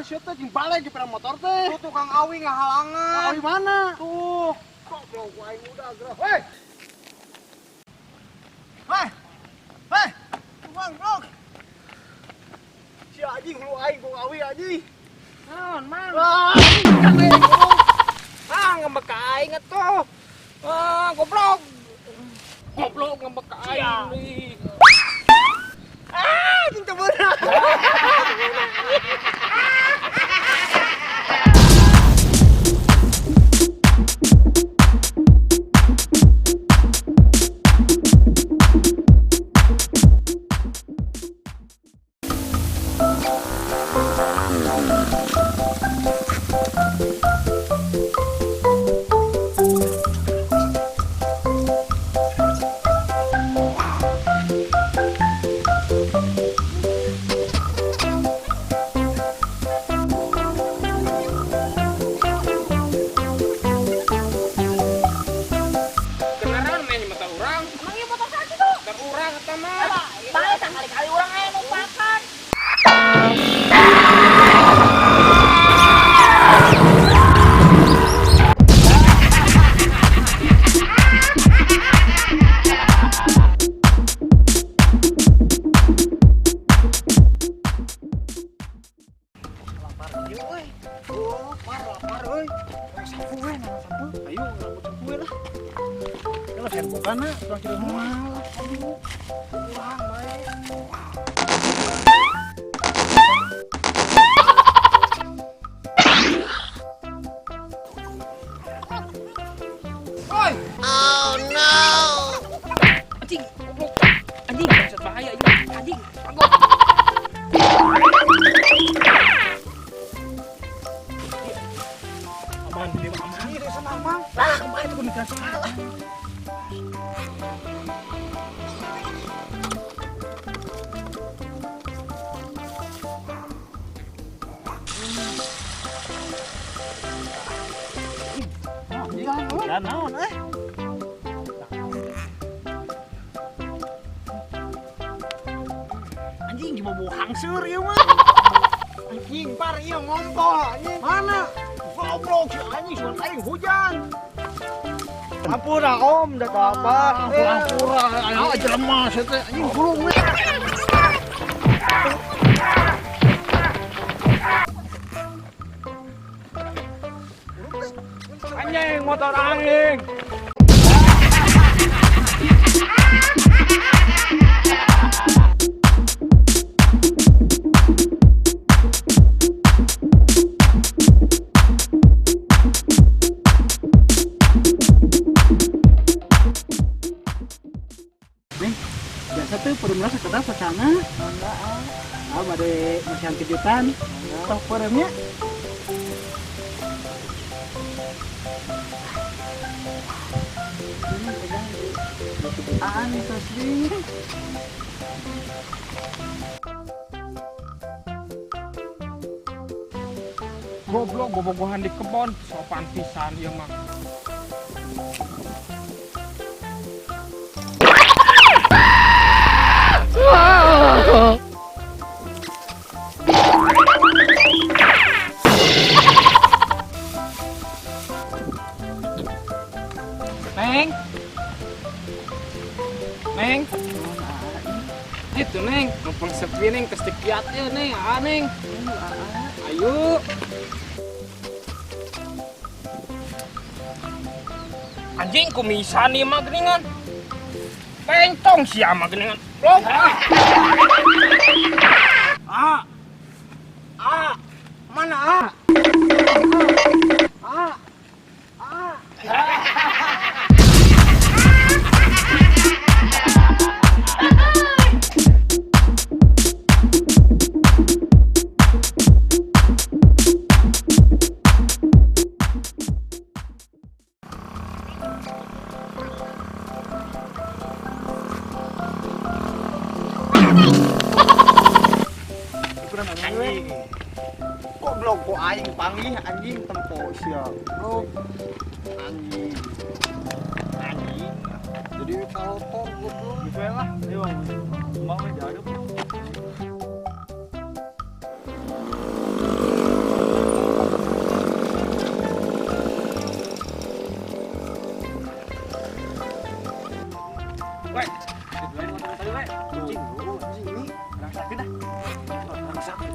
Sia teh jeung balik di sepeda motor teh. Tuh tukang awi ngahalangan. Awi mana? Tuh. Goblok ku aing udah geura. Hei. Hei. Hei. Tukang blok. Si anjing hulu aing ku awi anjing. Naon, Mang? Wah, anjing. Ah, ngembek ka aing atuh. Ah, goblok. Goblok ngembek ka aing. Ah, anjing teu beunang. Kenaran main motor urang. Emang ieu motor saha kitu? Motor urang eta mah. Bae sakali-kali urang aya numpakan. Lapar ieu euy. Oh, par lapar euy. Sapu we, nang sapu. Ayo rambut sapu we lah. Kalau saya bukan nak, tukang kira moal. Aduh, kurang bae. Oi. Oh no. Anjing, goblok. Anjing, bangsat bahaya ieu. Anjing, goblok. Aman, dia aman. Ini sama Mang. Lah, kemarin tuh pemikiran salah. Jalan naon eh? Anjing gimana bau hangseur ieu mah. Anjing par ieu ngompol anjing. Mana? Goblok si anjing suara aing hujan. Ampura om, da teu apa. Ampura, ayo jelema sia teh anjing gulung we. Anjing motor aing. Neng, biasa tuh perumna sekedar sacana. Ah, bade masihan kejutan. Tok peremnya. Ini pegang. Aan tos di. Goblok bobogohan di kebon, sopan pisan ieu mah. Neng. Neng. Itu Neng, numpang sepi Neng, terus dikiat ya Neng, ah Neng. Ayo. Anjing kumisan ieu mah geuningan. Pencong sia mah geuningan. Loh. Ah. Ah. Mana ah? Ah. Ah. Anjing. Goblok ku aing panggih anjing tempo sia. Goblok. Anjing. Anjing. Jadi kalotor goblok. Gitu lah, ayo mau jaduk. Weh. Tadi we. Cing, anjing ini. Rangsakeun dah. Rangsakeun.